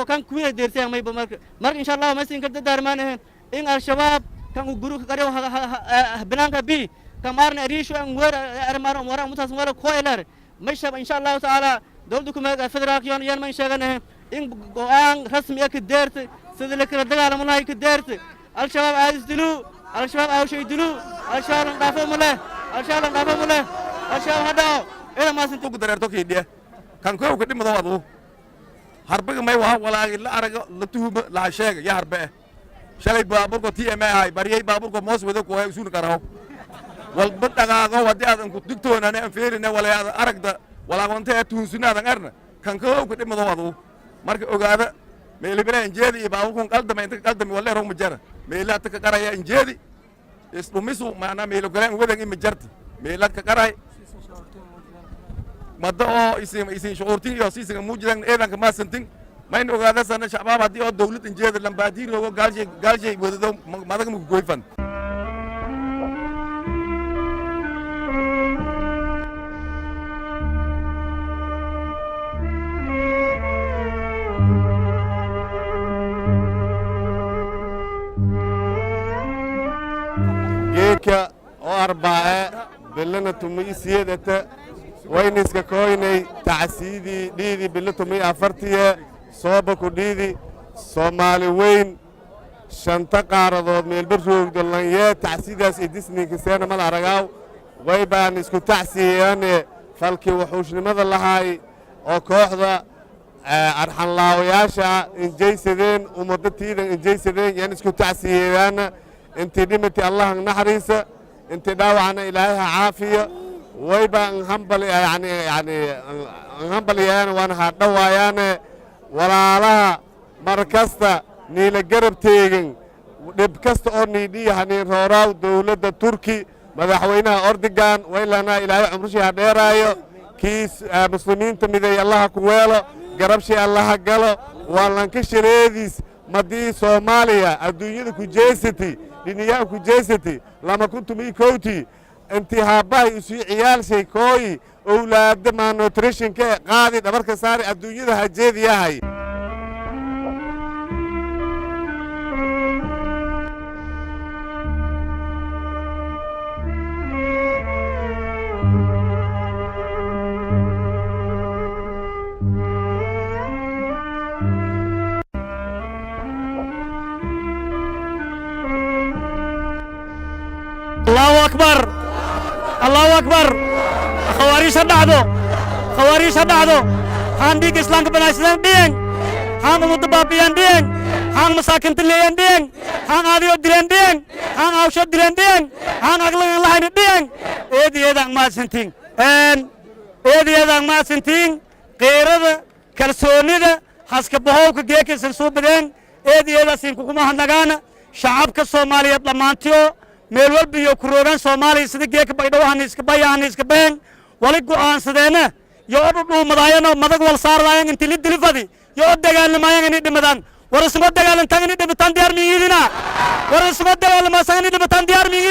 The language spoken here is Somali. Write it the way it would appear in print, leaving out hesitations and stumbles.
Maybo kan kuwiina deersayan maybo. Marka insha Allah maysin ka dardaarmaanahen in Al-Shabaab kan uu guru ka qaryo binaanka bi kan maarna ariishu an weer armaar wara mutaas wara ko elar may shab. Insha Allahu tacaala dowladda kuma federaalka yon yan man sheeganahe in go'aan rasmi ah ka deerta sida la kala dagaalamo lahay ka deerta Al-Shabaab. Aadis diluu Al-Shabaab, aawshay diluu Al-Shabaab, lan dhaafo ma leh Al-Shabaab, lan dhaafo ma leh Al-Shabaab. Hadhao ida maasinta ugu dareerto kiidhiya kan kow ka dhimado aduu harbiga may waha walaagi la arago la tuhuma laha sheega ya harbe eh. Shalay baaburko TM ahay, baryay baaburko moos wado kuhay usuun karaho walba dhaqaaqo. Haddii aadan ku digtoonane aan feerine walay aadan aragda walaagonta ee tuhunsunaadan erna kan kow ka dhimado aduu. Marka ogaada meelibira injeedi iyo baaburkun qaldama inta qaldami walle rong majara meela ta ka qaraya injeedi isdhumisu maanaa meelo galeen wadan ima jarta meela ka qaray madda oo isin isin shucuurtin iyo siisinga muujidan eedanka maasantin. Mayna ogaada sana shabaab haddii oo dawlad injeeda lambaadiin loogo gaalshay gaalshay wadado madaga maku goyfan. Geedka oo arbaace bilana 18-ta wayniska koynay tacsiidii dhiidi bilo 14-tiye sooba ku dhiidi Soomaali weyn shanta qaaradood meelba roogdo lanyee tacsiidaas iyo disninka seena mal aragaaw. Way baan isku tacsiyeyaane falkii wuxuushnimada lahaay oo kooxda arxanlaawayaasha injaysadeen ummadda tiidan injaysadeen yaan isku tacsiyeyaana. Intii dhimati Allahan naxariisa, intii dhaawacna Ilaahay ha caafiyo. Wayba nhambal yani yani nhambalyaana waan hadhawaayaane walaalaha mar kasta niila garab teegin dhib kasta oo niidhiya haniin rooraaw. Dowladda Turki, madaxweynaha Ordigan, waylana Ilaahay cumrushii ha dheeraayo. Kii muslimiinta mideey Allaha ku weelo, garabshii Allaha galo. Waa lanka shareediis madii Soomaaliya adduunyada ku jeesati dhiniyaa ku jeesati 2011-tii intii haabbahay isii ciyaalshay kooyi owlaadda malnutritionka qaadi dhabarka saari adduunyada ha jeediyahay. Allahu akbar, Allahu akbar! Khawaariij ha dhacdo, khawaariij ha dhacdo! Haan dhiigga islaamka banaysadaan dhiyen, haan ummadda baabiyaan dhiyen, haan masaakinta leeyaan dhiyen, haan aadiyoo dileen dhiyen, haan aawsho dileen dhiyen, haan aqlagan lahayna dhiyen. Eed eedaan mahadsantiin, eed eedaan mahadsantiin. Qeyrada kalsoonida haska bahowka geekaysan suu badeen, eed eedaasin kuguma hadnagaana. Shacabka Soomaaliyeed dhammaantiyo meel walba iyo ku roogaan Soomaaliya sida geeka Baydhabo haniiska baya haniiska been wali go'aansadeena yo o dhudhuumadaayanoo madag wal saardaayan inti li dilifadi yo o dagaalamayan inay dhimadaan. War isuma dagaalantaan inay dhimataan diyaar miyiidina? War isuma dagaalamaasaan inay dhimataan diyaar miyiidina?